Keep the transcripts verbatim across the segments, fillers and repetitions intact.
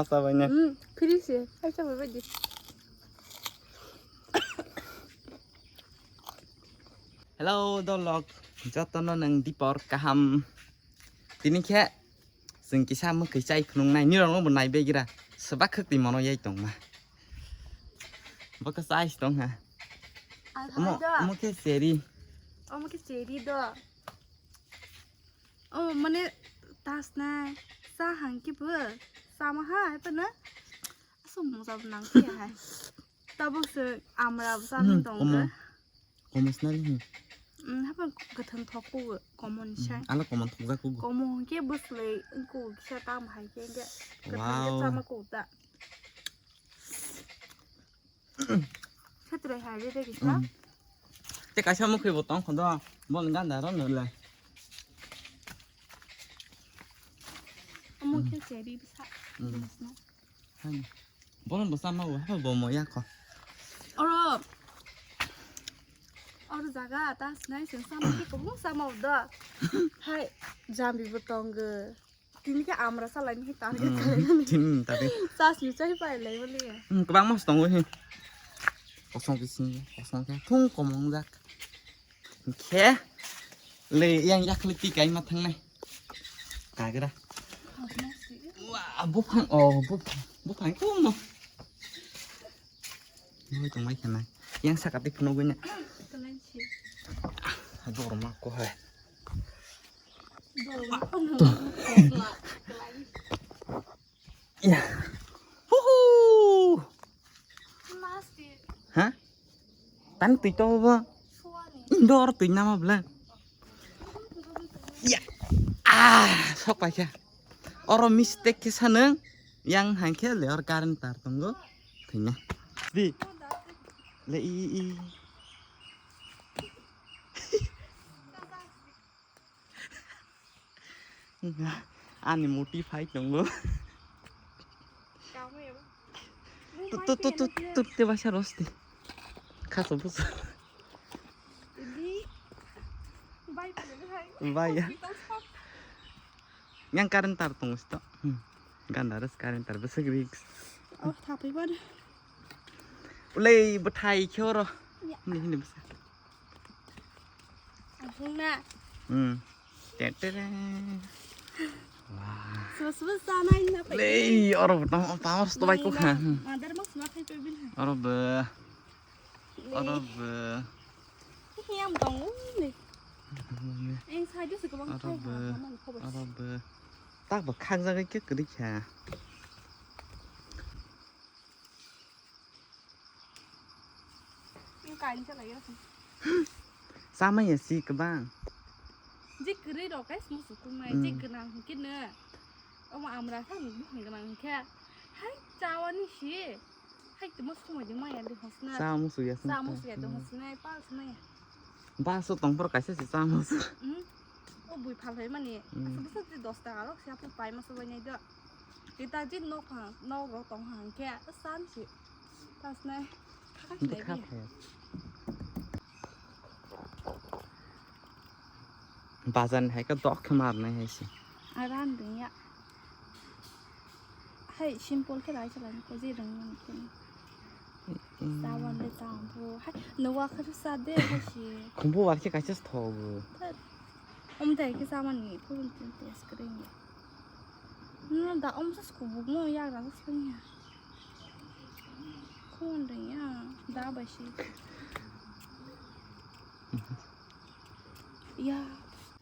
Asa bai ne. Hmm, free se. Hai sa bai di. Hello, dolok. Jotono nang dipor kaham. Tini khe chwng kisa mwkhwi chai phunuknai, nirokno bo naibegira. Swbak khwtwi mono yai tongma. Bo khe chai tong ha. Omo, omo khe cheri. Omo khe cheri do. Oh, mane tasnai. Sa hangki bo. Sama ha, apa na? Aswk mungsa bo nang phiya hai. Tabuk se amra bo sa Hmm, ning tong komo. Ga. Komo snali hin. Hmm, hapa gathang thok ko komo ni Hmm, sai. Ala komo thok ja ko. Komo ke bus le ko kisa tam hai ke ke. Gathang ke Wow. Sama ko ta. Khetrai hai re de kisa. Hmm. Te kaisa mwkhwi bo tong khodo. Bon ganda ro no le. Omo khe cheri bwsa. Hmm. Bwsna. Hai. Bono bo sama bo, ha bo mo ya ko. Oro. Oro jaga ta sinai sing sama ki ko bo sama do. Hai, jambi bo tong ge. Tini khe amra salai ni target Hmm, khalai ni. Tin tadi. Sas ni chai pai lai boli. Hmm, kwbang mas tongo he. Kosong bising, kosong khe thung komong jak. Khe le yang yakli ti kai ma thangnai. Kagra. Wah, buphang, oh, buphang, buphang ko mo. Noi tong mai khanai. Yang saka ti phunuk ganya. Hai bor ma ko hai. Ya. Huhu. Ha? Tang twi to bo. Dor twi nama bla. Ya. Ah, sok pai kha. Oro mistake khe sanang. Yang hangkhe le or current tar tongo. Thwina. Di. Le i i. Ani muti phai tongo. Tu tu tu tu tu te basa rosti. Khaso buso. Bai ya. Yang current tar tongo sto. Hmm. Ganda res current tar besek risk. Oh, thapai bar. Ulei bwthai khoro. Ya. Hini hini bwsa. Abung na. Hmm. Te te te. Wah. Suba suba sana ina pa. Lei, oro bwtang power sto bai ko kha. Madar mas ma khai pe bin ha. Oro be. Oro be. Hiam dong ni. Eng sai de se ko bang khai ha. Oro be. Tak ba khak jagai ke kri kha. Kain chala ya. Sama ya si kebang. Je kri rok kai smu sukung mai, je Hmm. Gwnang hingke ne. Omo amra sa ni bukhang gwnang hingke. Hai chawani si. Hai tuma sumai de maya de hosna. Sa musu ya Sa musu ya de hosna, pal sumai ya. Ba so tong por kaisa si sa musu. Hmm. O bui phal hai mani. Hmm. Asa bwswk je dos taka rok se aphuru pai ma subai nai do. Kita je nok ha, nok rok tong ha hingke san si. Tas nai. Khak nai bi. Bazar ni hai khe dok khe mar nai hai se. Aran ding ya. Hai simple khe rai chalai ko je rang nang khe. Sabon de tambo. Hai nuwa khe sa de hai se. Khumbu war khe kaisa thogo. Om dai khe samani phurun tin test kring ya. No da om sa kubuk no ya rang sa ya. Khon ding ya da bai se. Ya.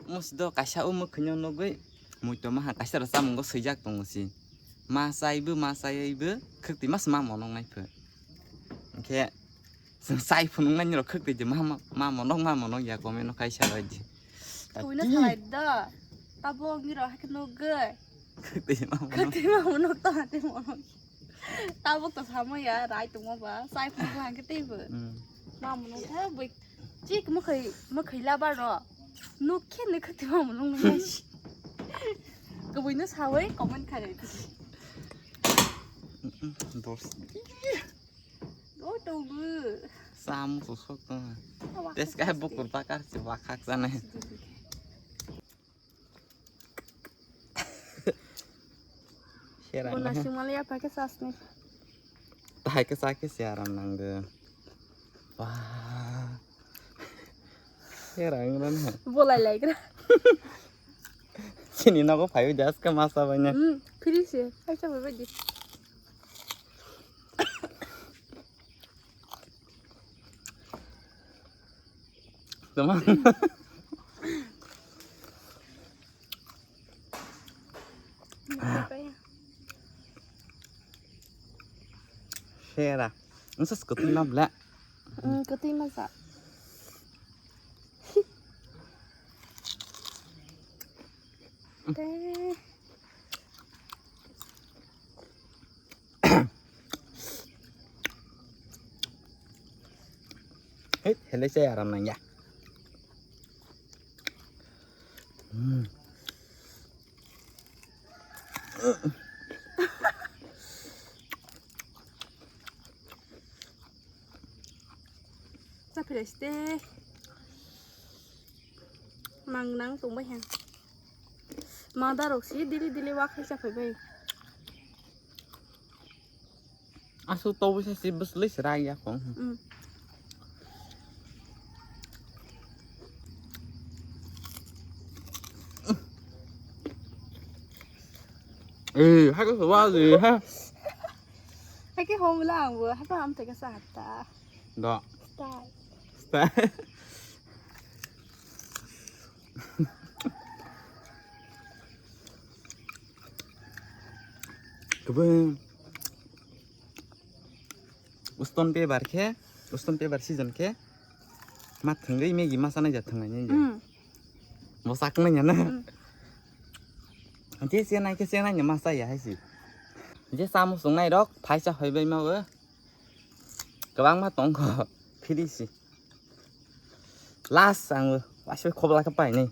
Musi do kaisa o mwkhwino nugwi muitoma ha kaisa rw chamungo swijak tongo si. Ma chaibo ma chaibo khwtwi mas ma monok nai pho. Hwnkhe chwng chai phunuk nai rok khwtwi de ma ma monok ma monok ya comment no kaisa bai di. Kuino salai do. Tabo ngi rok hakhe nugwi. Khwtwi ma monok. Khwtwi ma monok to hati monok. Tabuk to samo ya, rai tongma ba, sai phung phung hangke tei bo. Hmm. Mamu nung khe bui chik mwkhwi, mwkhwi laba ro. Nuk khe nuk khe tei mamu nung nung nai. Kubui no sawi comment khainai. Dos. O tong bu. Sam susuk to. Tes kai bukur bakar si wakhak jane. Serang. Bo nasing mali apa ke sasni. Tahai ke sa ke siaram nang de. Wah. Serang ran ha. Bolai lai kra. Sini nogo phayo jas ke masa banya. Hmm, free se. Aisa baba di. Teman. Sera. Nsa sekutui ma bla. Hmm, ketui ma sa. Teh. Hei, hele saya aram nang ya. Hmm. Sa fresh teh. Mang nang tong bai ha. Mada rok si dili dili wak hai sa phai bai. Asu to bisa si bus lei serai ya kong. Hmm. Eh, hai ko sewa de ha. Hai ke hom la ang bo, hai pa am te ka sa ta. Da. Style. Style. Kebeng. Uston pe bar khe, uston pe bar season khe, ma thangwi megi masa nai ja thangnai ni. Hmm. Mo sak nai ya na. Hmm. Je se nai khe se nai ni masa ya hai si. Je samo sung nai rok, phaisa hoi bai ma bo. Kwbangma tongkho, phiri si. Last ang waisa khobla khe painai.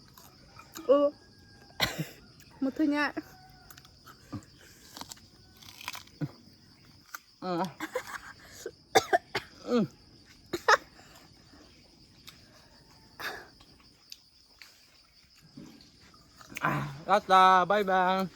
O. Muthungya. Tata, bye bye.